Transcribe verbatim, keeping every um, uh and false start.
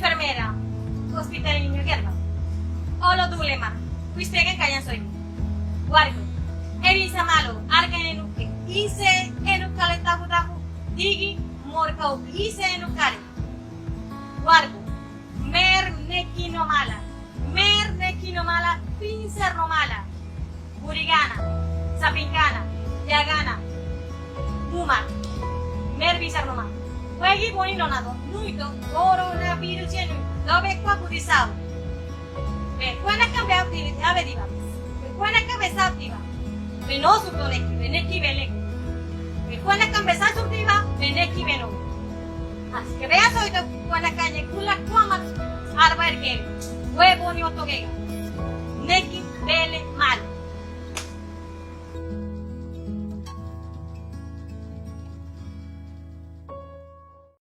Enfermera, hospital niño gerba. Olo dulema, wis peken kayan soy. Warko, ebi samalo, arkan enuke, ise enuk kale tabu tabu, digi morkau, ise enuk kale. Warko, mer neki no mala, mer neki no mala, pinser no mala. Burigana, sapinkana, yagana, muma, mer bisar no mala. Wegi boni no nado, nuito, coronavirus yenu, dobe kwa kudisau. Be, kuena kambe abdi, abe diba. Be, kuena kambe sabdiba. Be, no su to neki, be, neki be lek. Be, kuena kambe sa su diba, be, neki be no. Así que be asoito, kuena kañe, kula kuama, arba erke, we boni oto gega. Neki, bele,